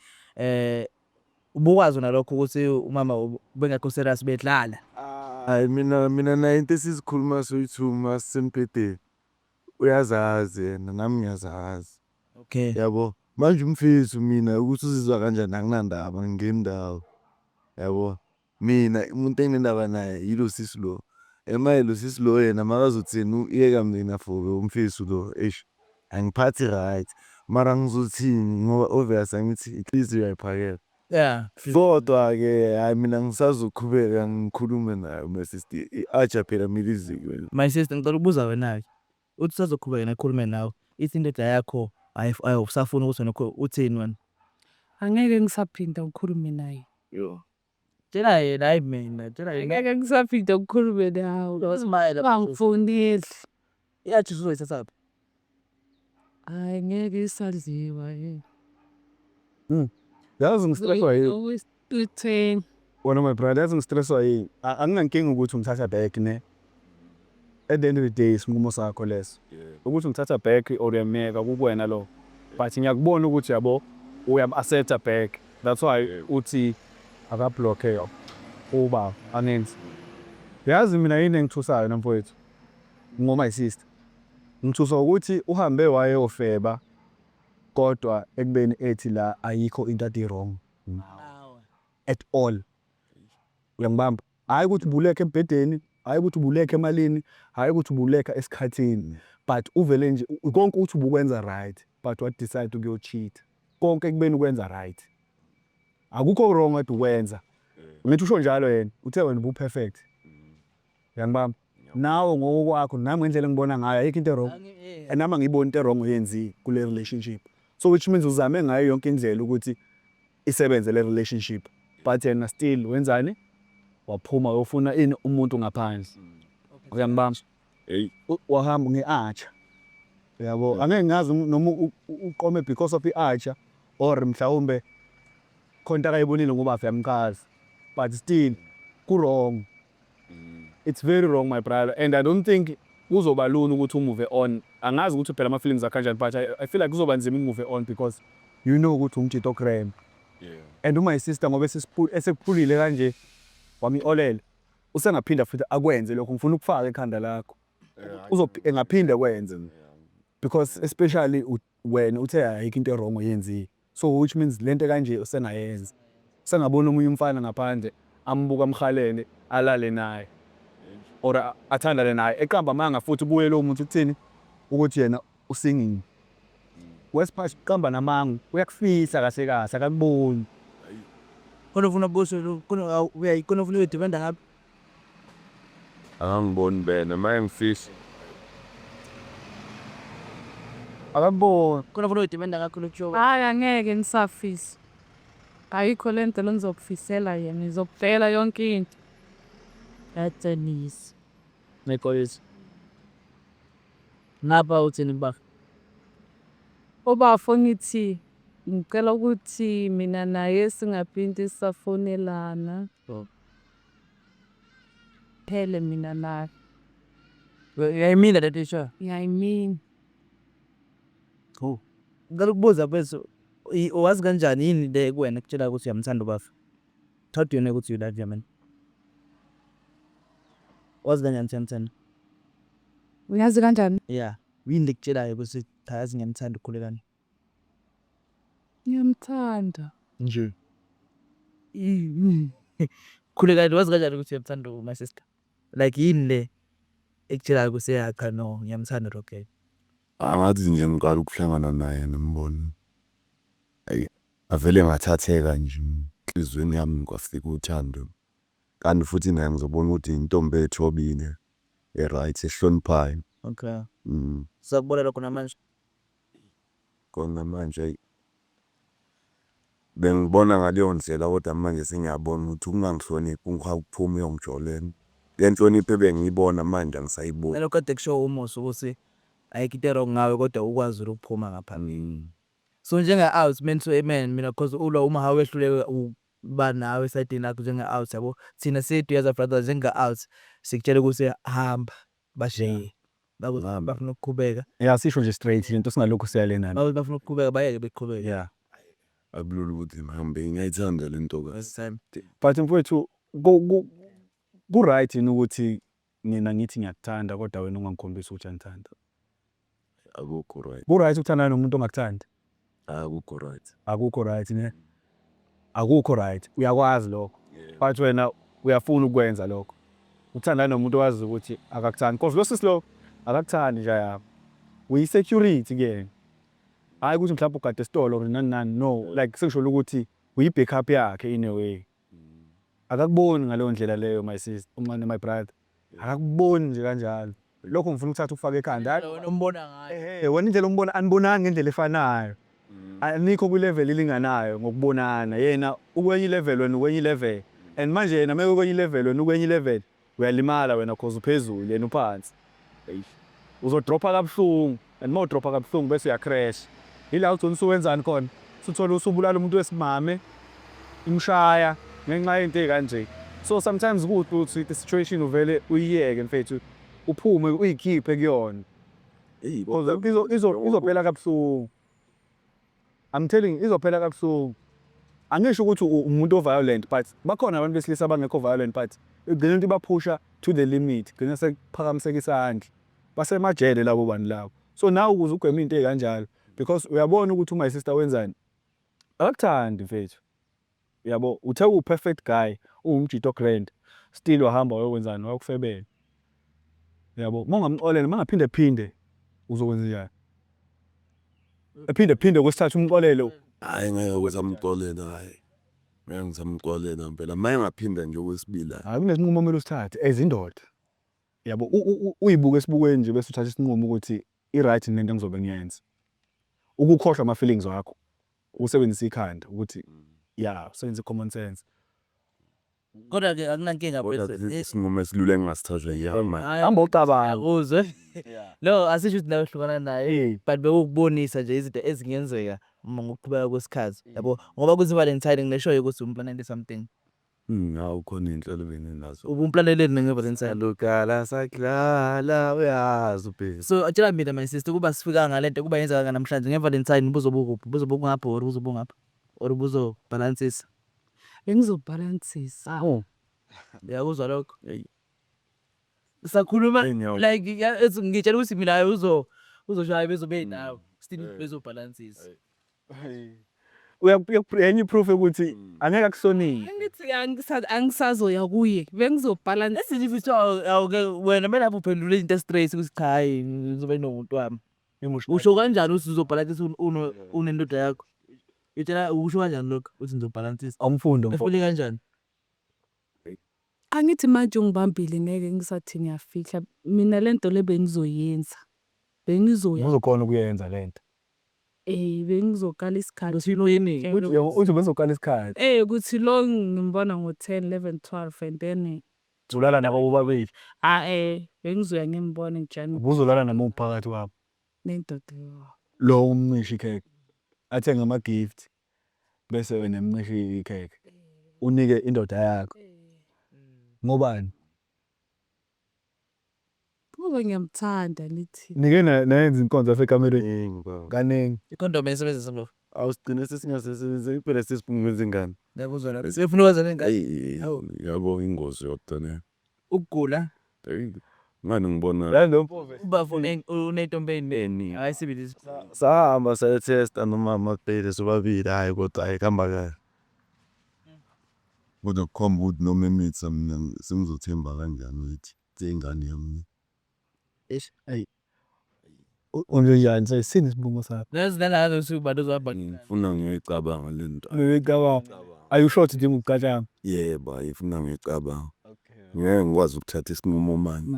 Ubukwazi nalokho ukuthi umama ubengekho serious bedlala? Hhayi mina naye into esizikhuluma soyi-two masisembhedeni uyazazi yena nami ngiyazazi. Okay. Yabo, manje umfethu mina ukuthi uzizwa kanjani anginandaba, angingeni ndawo yabo. Mina umuntu enginendaba naye yilo sisi lo, and manje lo sisi lo yena makazothi yena uyeka mina for lo mfethu lo eish angiphathi right, mara ngizothini ngoba obvious angithi inhliziyo uyayiphakela. Yeah. Kodwa-ke hhayi mina ngisazoqhubeka ngikhulume naye my sister, i-atchar phela kumele izikwe. My sister ngicela ukubuza wena-ke, uthi usazoqhubeka nakhulume nawe, ithi indoda yakho awusafuni ukuthi wena uthini wena? Angeke ngisaphinda ngikhulume naye. Tshela yena hhayi mina, tshela yena. Angeke ngisaphinda ngikhulume nawe. Uzimele. Ungangifoneli. I-atchar uzoyithathaphi? Hhayi ngeke isadliwa ye. Yazi ngi-stresswa yini? Uyithenga. Wena my brother, yazi ngi-stresswa yini? Anginankinga ukuthi ungithatha back ne. At the end of the day isinqumo sakho leso. Ukuthi ungithatha back or uyamyeka kukuwena lokho. But ngiyakubona ukuthi yabo uyam-accepta back. That's why uthi aka-block-e ubaba angenzi. Yazi mina yini engithusayo na mfowethu ngo-my sister. Ngithuswa ukuthi uhambe wayofeba kodwa ekubeni ethi la ayikho into ade wrong ngawe at all. Uyangibamba? Hhayi ukuthi ubulekha embhedeni, hhayi ukuthi ubulekha emalini, hhayi ukuthi ubulekha esikhathini, but uvele nje konke ukuthi ubukwenza right but wa-decide ukuyo-cheat-a. Konke ekubeni ukwenza right. Akukho wrong kade ukwenza. Ngithi usho njalo yena, uthe wena ubu-perfect. Uyangibamba? Nawe ngokokwakho nami ngendlela engibona ngayo ayikho into e-wrong. Nami angiyiboni into e-wrong oyenzile kule relationship. So which means uzame ngayo yonke indlela ukuthi isebenze le relationship but yena still wenzani? Waphuma wayofuna ini umuntu ngaphandle. Uyangibamba? Hey. Wahamba nge-atchar. Uyabo? Angeke ngazi noma uqome because of i-atchar or mhlawumbe khona into akayibonile ngoba yamchaza. But still ku-wrong. It's very wrong, my brother, and I don't think kuzoba lula ukuthi u-move on. Angazi ukuthi phela ama-feelings akho kanjani, but I feel like kuzoba nzima uku-move on because you know ukuthi umjito o-grand. And uma sister ngoba esekuphulile kanje wami-olela, usengaphinda futhi akwenze lokho. Ngifuna ukufaka ekhanda lakho. Engaphinda kwenze because especially wena uthe ayikho into e-wrong oyenzile. So which means lento kanje usengayenza. Usengabona omunye umfana ngaphandle ambuka amhalele alale naye or athandane naye, eqamba amanga futhi kuye lowo muntu ukuthini, ukuthi yena u-single. Wesiphathi uqamba namanga, uyakufihla kahle kahle, akakuboni. Khona ufuna ubuswe, khona uyayi, khona ufuna uyo-defenda ngapha. Akangiboni bena uma ngifihla. Akakuboni. Khona ufuna uyo-defenda ngakho lokho. Hhayi, angeke ngisafisa. Ayikho le nto le ngizokufisela yena, ngizokutshela yonke into. Yathenisa. Ngexolisa. Ngapha uthini baba? Ubafo ngithi ngicela ukuthi mina naye singaphinde sisafonelana. Oh. Phele mina naye. Uyayimina lento eshoyo? Ngiyayimina. Oh. Ngicela ukubuza mfethu, wazi kanjani, yini le kuwena ekutshela ukuthi uyamthanda ubaba? How do you know ukuthi you love your man? Wazi kanjani ukuthi uyamthanda? Uyazi kanjani? Yeah. Yini lekutshelayo ukuthi cha, yazi ngiyamthanda uKhulekani? Ngiyamthanda. Nje. Khulekani, wazi kanjani ukuthi uyamthanda my sister? Like yini le ekutshelayo ukuthi ya cha, no, ngiyamthanda lo girl? Angathi nje ngiqala ukuhlangana naye ngimbona. Ayi, avele ngathatheka nje enhliziyweni yami, kwafika uthando. Kanti futhi naye ngizobona ukuthi intombi ethobile, e-right, ehloniphayo. Okay. Sakubona lokho namanje? Kona manje ayi bengibona ngaleyo ndlela, kodwa manje sengiyabona ukuthi ukungangihloniphi ukuphuma uyongijolela. Le nhlonipho ebengiyibona manje angisayiboni. Nalokho kade kusho uMusa ukuthi ayikho into e-wrong ngawe kodwa ukwazile ukuphuma ngaphambi. So njenge-out man to a man, mina cause ulo uma hawehluleka ukuba nawe esayidini lakho njenge-out, yabo, thina siyi-Duyaza Brothers njenge-out sikutshela ukuthi hamba, bashiye bafuna ukuqhubeka. Yeah, sisho nje straight lento, singalokhu siyale nani. Bafuna ukuqhubeka, bayeke beqhubeke. Akulula ukuthi ngihambe, ngiyayithanda le nto kahle. First time. But mfowethu, ku-right yini ukuthi mina ngithi ngiyakuthanda kodwa wena ungangikhombisi ukuthi uyangithanda? Akukho right. Ku-right ukuthandana nomuntu ongakuthandi? Akukho right. Akukho right ne? Akukho right. Uyakwazi lokho. But wena uyafuna ukwenza lokho. Ukuthandana nomuntu owazi ukuthi akakuthandi. Because lo sisi lo akakuthandi nje yami. Uyi-security kuyena. Hhayi ukuthi mhlawumbe ugade esitolo or nani nani, no, like sengisho ukuthi uyi-backup yakhe in a way. Akakuboni ngaleyo ndlela leyo, my sister, umncane, my brother. Akakuboni nje kanjalo. Lokho ngifuna ukuthatha ukufaka ekhanda. Hhayi. Wena umbona ngayo. Ehhe, wena indlela ombona, anibonani ngendlela efanayo. Anikho kwi-level elinganayo ngokubonana. Yena ukwenye i-level, wena ukwenye i-level. And manje yena uma ekwenye i-level, wena ukwenye i-level, uyalimala wena cause uphezulu, yena uphansi. Uzodropha kabuhlungu, and uma udropha kabuhlungu bese uya-crash. Ila ugcina usuwenzani khona? Usuthole usubulala umuntu wesimame, umshaya ngenxa yento ey'kanje. So sometimes kuhle ukuthi the situation uvele uyiyeke mfethu, uphume uyikhiphe kuyona. Cause izophela kabuhlungu. I'm telling you, izophela kabuhlungu. Angisho ukuthi umuntu o-violent, but bakhona abantu besilisa abangekho violent, but igcina into ibaphusha to the limit, gcina sekuphakamiseka isandla. Basemajele labo bantu labo. So nawe ukuze ugweme into ey'kanjalo, because uyabona ukuthi my sister wenzani, akakuthandi mfethu. Uyabo, uthe uwu-perfect guy, uwumjito grand, still wahamba wayokwenzani, wayokufebela. Uyabo, uma ungamxolela, uma engaphinde phinde uzokwenzenjani? Ephinde phinde kwesithathu umxolele. Hhayi, ngeke ngisamxolela, hhayi. Ngeke ngisamxolela impela. Uma engaphinda nje okwesibili, hhayi. Hhayi, kunesinqumo okumele usithathe as indoda. Yabo, uyibuke esibukweni nje bese uthatha isinqumo ukuthi i-right lento engizobe ngiyenza. Ukukhohlwa ama-feelings wakho, usebenzise ikhanda ukuthi ya, usebenzise i-common sense. Kodwa-ke akunankinga Kodwa mfethu. isinqumo esilula engingasithatha yeah man. Hhayi, Hamba ucabanga. Uzwe? No, asisho ukuthi nawe uhlukana naye, but bewukubonisa nje izinto ezingenzeka uma ngokuqhubeka kwesikhathi, yabo. Ngoba kuthi Valentine ngisho ukuthi umplanele something. Hawu khona iy'nhlelo ebenginazo. Ubumplaneleni nge-Valentine? Salukala sadlala uyazi ubheki. So tshela mina my sister, kuba sifika ngalento kuba yenzeka namhlanje nge-Valentine buzobe ukuphi? Buzobe kungaphi or buzobe ungaphi? Or buzobhalansisa? Bengizobhalansisa. Uyakuzwa lokho? Sakhuluma like ngitshela ukuthi mina uzo uzoshaya bezobe nawe. Still bezobhalansisa. Enye i-proof yokuthi angeke akuhloniphe. Angithi angisazoya kuye. Bengizobhalansisa. Ezinye futhi awuke wena kumele lapho uphendule izinto straight ukuthi cha hayi ngizobe nomuntu wami. Usho kanjani ukuthi uzobhalansisa unendoda yakho? Itshela usho kanjani lokho ukuthi ngizobhalansisa? Awumfundi mfo. Ufile kanjani? Angithi manje ungibambile ngeke ngisathi ngiyafihla. Mina lento le bengizoyenza. Bengizoya. Uzokhona ukuyenza lento. Bengizoqala isikhathi. Uthi bezoqala isikhathi. Ukuthi lo ngimbona ngo-10, 11, 12 and then Uzolala nabo bobabili. Bengizoya ngimbone njani Ubuzolala noma phakathi kwabo. Nendoda yami. Lo umncishe ikhekhe. Athenge ama-gift bese wena emncishe ikhekhe. Unike indoda yakho. Ngobani? Ngoba ngiyamthanda nithi. Nike nayenza inkonzo yasekamereni. Kaningi baba. Kaningi. Icondom ayisebenzisa bro. Awusigcine sesingasebenzisi phela sesifuna ukwenza ingane. Ngiyakuzwa lapho. Sefuna ukwenza nengane. Eyi yabo ingozi yodwa le. Ukugula. Eyi ngani ngibona La lo mfo Ubafo unentombi eyiningi. Hayi sibili. Sahamba sayotesta nomama kuphela sobabili hhayi kodwa hhayi kuhamba kahle. Kodwa kukhomba ukuthi noma emitha mina sengizothemba kanjani ukuthi ingane yami. Unjani sesini isibongo sakho? Nazi nalazo ukuthi ubani ozohamba. Ngifuna ngiyoyicabanga le nto. Ngicabanga. Are you sure ukuthi udinga ukucatshanga? Yebo, hhayi ngifuna ngiyicabanga. Ngeke ngikwazi ukuthatha isinqumo manje.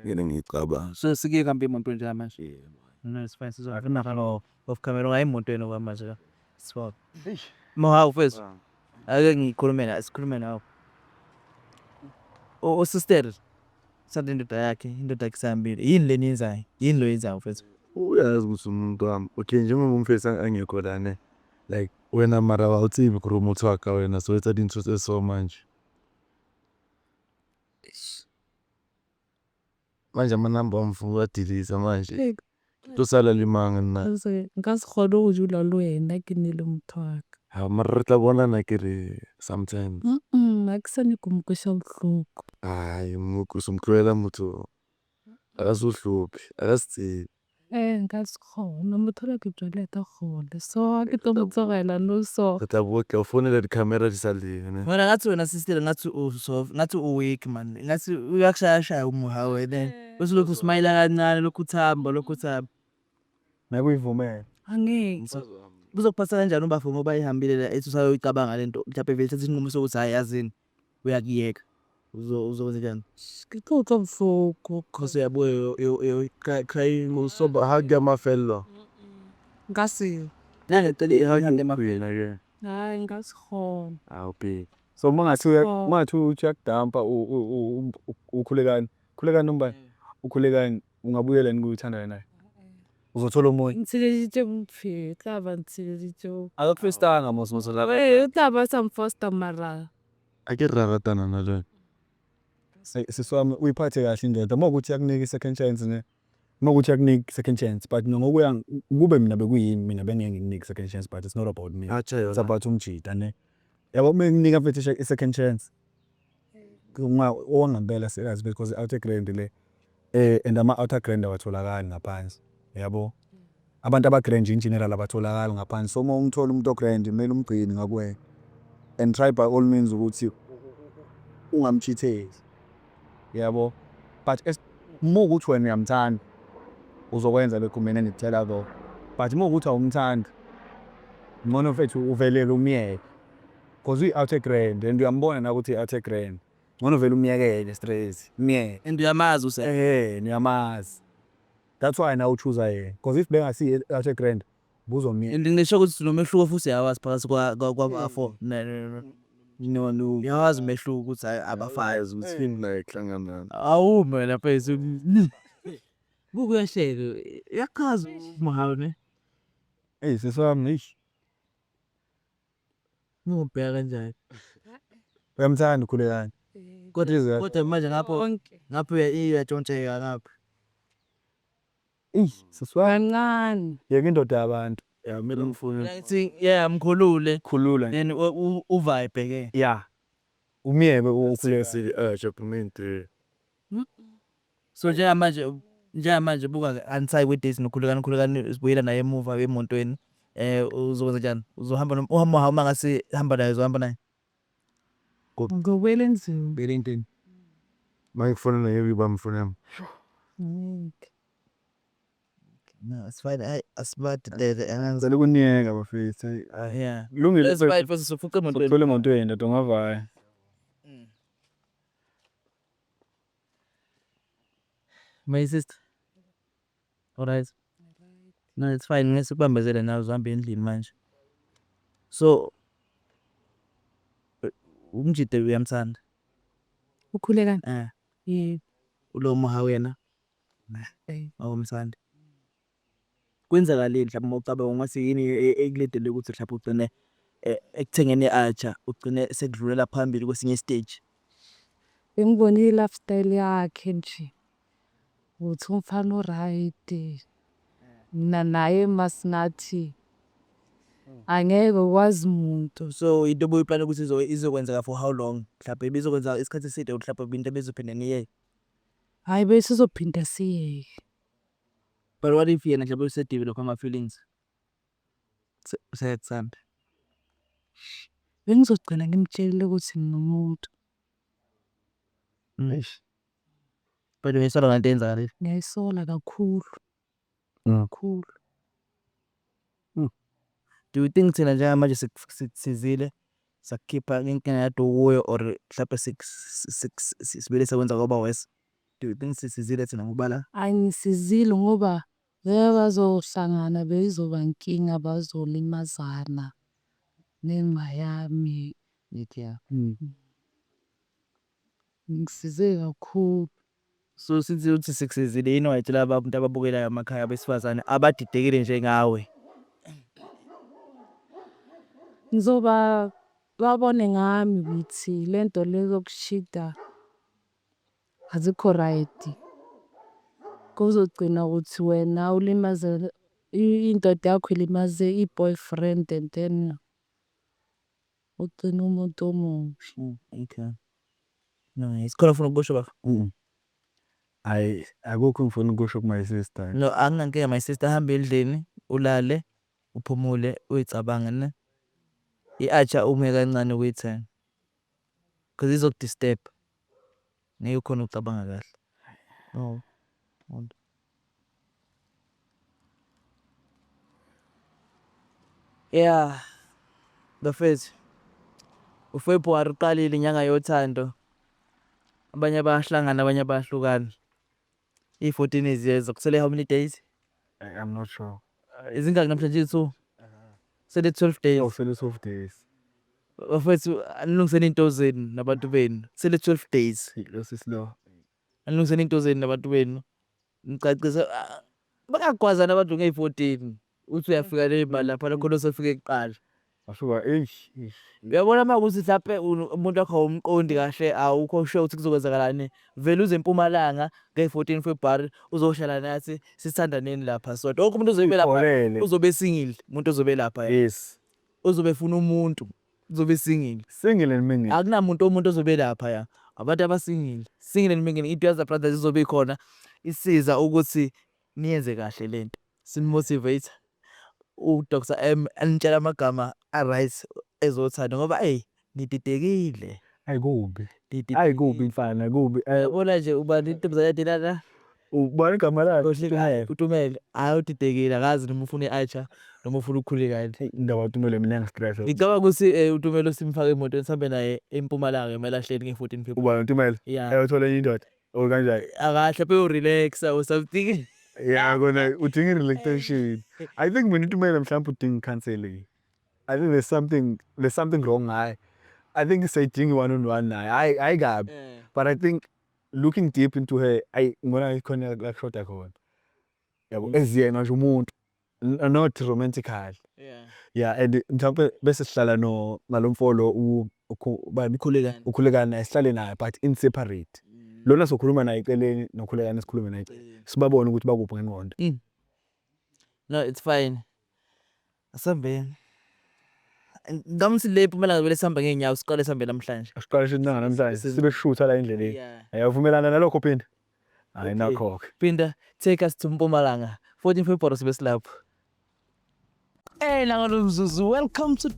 Ngeke ngiyicabanga. So sike kuhambe imoto njengamanje. No, it's fine. Sizohamba off camera ungayi emotweni okwamanje la. Swap. Mohawu mfethu. Ake ngikhulume la, sikhulume nawe. O sister sanda indoda yakhe, indoda yakhe isihambile. Yini le niyenzayo? Yini lo yenzayo mfethu? Uyazi ukuthi umuntu wami okay njengoba umfethu angekho la ne like wena mara ha o tsebe gore motho wa ka wena so etsa dintho tse so manje. Manje amanamba wami ngifuna ukuwa-delete manje. Tosala le mang nna? Nka se kgone go dula le wena ke ne le motho wa ka. Ha mara re tla bonana ke re sometimes. Ha ke sa nyaka ho mo kwesa bohloko. Hayi o mo tlohela motho a ka se o hlophe, a ka se tsebe. Nka se kgone motho ola ke tsweleta kgole so ha ke tlo mo tlogela no so. Re tla bua ke o founela di-camera di sa le ne. Wena ngathi wena sister ngathi u soft, ngathi u weak man. Ngathi uyakushaya umuhawu wena. Bese lokhu usmayila kancane lokhu uthamba lokhu uthamba. Ngeke uyivumele. Angeke. Kuzokuphatha kanjani ubafo ngoba ehambile la ethi usayoyicabanga lento mhlawumbe vele thatha isinqumo sokuthi hayi yazini uyakuyeka. Uzokwenza njani? Ke tlo utlwa bohloko. Cause uyabuya yo crying. So ha ke a mafello. Nka se. Wena ke. Hayi nka se kgone. Awu babe. So mangathiwa mangathiwa uthi uyakudampa ukhulekani. Khulekani umbani? Ukhulekani ungabuyela yini kuyithandana naye? Uzothola omunye. Ntshileditše bophelo tla ba ntshileditše. Akakufistanga mos mos la. O tla ba sa mfosta mara. Akere ra ratana na jwale. Sisi wami uyiphathe kahle indoda. Uma kuwukuthi iyakunika i-second chance ne. Uma kuwukuthi iyakunika i-second chance but ngokuya kube mina bekuyimi mina bengeke ngikunike i-second chance but it's not about me. Acha It's yona. about umjita ne. Yabo uma ngikunika mfethu i-second chance. Owangempela serious because i-outer grand le and ama-outer grand awatholakali ngaphansi yabo. Abantu aba-grand nje in general abatholakali ngaphansi. So uma umthola umuntu o-grand kumele umgcine ngakuwena and try by all means ukuthi ungamchitheli yabo. But uma kuwukuthi wena uyamthanda uzokwenza lokhu mina engikutshela kona. But uma kuwukuthi awumthandi ngcono mfethu uvelele umyeke cause uyi-outer grand and uyambona nawe ukuthi uyi-outer grand. Ngcono vele umyekele straight umyeke. And uyamazi use. Uyamazi. That's why nawe u-choose-a yena cause if bengasiye i-outer grand ubuzomyeka. And ngisho ukuthi nomehluko futhi uyawazi phakathi kwabafo. No no, uyawazi umehluko ukuthi hhayi abafani. Yazi ukuthi yini la ekuhlangana. Awumi wena mfethu. Buka uyahleka, uyachaza umuhawu ne. Eyi sisi wami eish. Ungibheka kanjani? Uyamthanda uKhulekani. Kodwa kodwa manje ngapho ngapho uyatshontsheka ngapha. Eish sisi wami. Kancane. Yeka indoda yabantu. Ya kumele ngifune. Ngithi yeah mkhulule. Khulula. Then u-vibe ke. Yeah. Umyeke uKhulekani. Sili-acha So njengamanje njengamanje buka-ke anisayi kwi-date noKhulekani, uKhulekani sibuyela naye emuva emotweni. Uzokwenza njani? Uzohamba uma uma ngase hamba naye uzohamba naye? Ngizobuyela endlini. Buyela endlini. Mangifuna ngeke bamfuna. Ngeke. No, it's fine. Hayi asibadedele. Ngicela ukuniyeka bafethu. Yeah. Kulungile. It's fine mfethu sofuqa emotweni. Sokuthola emotweni ndoda ungavaya. My sister. Alright. No, it's fine. Ngeke sikubambezele nawe uzohamba endlini manje. So umjide uyamthanda. UKhulekani? Eh. Yebo. Ulo muhawu yena? Awumthandi. Kwenzakaleni mhlawumbe uma ucabanga ungathi yini ekuledele ukuthi mhlawumbe ugcine ekuthengeni i-atchar ugcine sekudlulela phambili kwesinye i-stage? Bengibone i-lifestyle yakhe nje. Ukuthi umfana o-right. Mina naye masingathi angeke kwazi muntu. So into obuyiplana ukuthi izokwenzeka for how long? Mhlawumbe ibizokwenzeka isikhathi eside or mhlawumbe into ebizophinda niyeke? Hhayi besizophinda siyeke. But what if yena mhlawumbe use-develop ama-feelings? Useyakuthanda? Bengizogcina ngimtshelile ukuthi nginomuntu. Eish. But uyayisola ngale nto eyenzakalile? Ngiyayisola kakhulu. Kakhulu. Do you think thina njengamanje sikusizile sakukhipha inkinga kade ukuyo or mhlawumbe sibele sakwenza kwaba worse? Do you think sisizile thina ngokubala? Angisizile ngoba ngeke bazohlangana beyizoba inkinga bazolimazana ngenxa yami. Yeah. Ngisize kakhulu. So since uthi sikusizile yini ongayitshela abantu ababukelayo emakhaya abesifazane abadidekile njengawe? Ngizoba babone ngami ukuthi lento le yokushida azikho right. Kuzogcina ukuthi wena ulimaze indoda yakho ilimaze i-boyfriend and then ugcine umuntu omubi. Okay. Nice. Khona ufuna ukusho baba? Hhayi akukho engifuna ukusho ku-my sister. No, anginankinga my sister, hamba endlini ulale uphumule uyicabange ne. I-atchar ume kancane ukuyithenga. Cause izoku-disturb. Ngeke ukhone ukucabanga kahle. Oh. Yeah. Bafethu. uFebruary uqalile inyanga yothando. Abanye bayahlangana abanye bayahlukana. I-14 ziyeza kusele how many days? I'm not sure. Izingaki namhlanje i-2? Sele 12 days. Oh, sele 12 days. Bafethu anilungiseni into zenu nabantu benu. Sele 12 days. Lo sisi lo. Anilungiseni into zenu nabantu benu. Ngicacisa bangagwazana abantu ngeyi-14. Uthi uyafika ney'mali lapha khona osefike kuqala. Wasuka eish eish. Uyabona uma kuwukuthi hlampe umuntu wakho awumqondi kahle awukho sure ukuthi kuzokwenzakalani, vele uze eMpumalanga ngeyi-14 February uzohlala nathi sithandaneni lapha sodwa. Wonke umuntu ozobe lapha Uyipholele. uzobe e-single, umuntu ozobe lapha Yes. uzobe efuna umuntu, uzobe e-single. Single and mingle. Akunamuntu omuntu ozobe lapha ya. Abantu aba-single, single and mingle, iDuyaza Brothers izobe ikhona isiza ukuthi niyenze kahle lento. Sini-motivate u-Dr M anitshela amagama a-right ezothando ngoba eyi nididekile. Ayi kubi. Ayi kubi mfana kubi. Yabona nje ubani intombazane yadilana Ubani igama lakhe? uTumelo. Hhayi udidekile akazi noma ufuna i-atchar noma ufuna ukukhuleka yini. Indaba kaTumelo mina yangi-stress. Ngicabanga ukuthi uTumelo simfake emotweni sihambe naye eMpumalanga emalahleni nge-14 February. Ubani uTumelo? Yeah. Ayothola enye indoda. Or kanjani? Akahle beyo-relax-a or something. Yeah kona udinga i-relaxation. I think mina uTumelo mhlawumbe udinga i-counselling. I think there's something wrong ngaye. I think siyayidinga i-one on one naye. Hayi, hayi kabi. But I think looking deep into her, ayi, ngibona khona la kushoda khona. Yabo, eziyena nje umuntu, not romantically. Yeah, and mhlawumbe bese sihlala no nalo mfo lo bani? Ukhulekani. Ukhulekani naye, sihlale naye but in separate. Lona sokhuluma naye eceleni, nokhulekani sikhulume naye eceleni. Sibabone ukuthi bakuphi ngengqondo. No, it's fine. Asambeni. Ngamthi le Mpumalanga vele sihambe ngey'nyawo, siqale sihambe namhlanje. Asiqale sithi namhlanje sibe shutha la endleleni. Uyavumelana nalokho, Phinda? Hayi, nakho-ke. Phinda, take us to Mpumalanga. 14 February sibe silapho. Hey, nangalo mzuzu, welcome to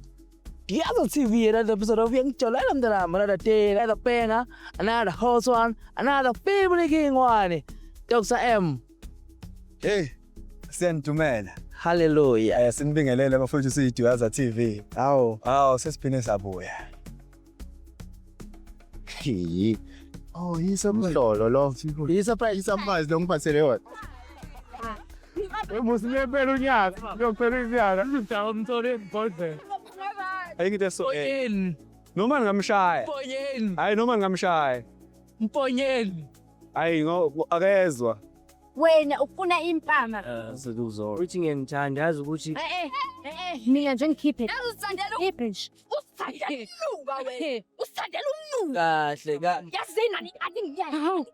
Duyaza TV, another episode of Yangijolela Mntanami, another day, another banger, another hot one, another family king one. Dr. M. Hey, siyanidumela. Hallelujah. Sinibingelele bafowethu, siyiDuyaza TV. Hawu. Hawu, sesiphinde sabuya. Oh, umhlolo lo. I-surprise. I-surprise lo ngiphathele yona. Musilepela unyaka, uyophela inyanga. Umthole ibhodlela. Ayikho into eso. Mponyeni. Noma ngingamshaya. Mponyeni. Hayi, noma ngingamshaya. Mponyeni. Hayi, ngo akezwa. Wena ufuna impama. Uthi ngiyangithanda, yazi ukuthi Eh eh, mina nje ngikhiphe. Khiphe nje. Usithandela umnuka wena. Usithandela umnuka. Kahle ka. Yazini ani aningiyani.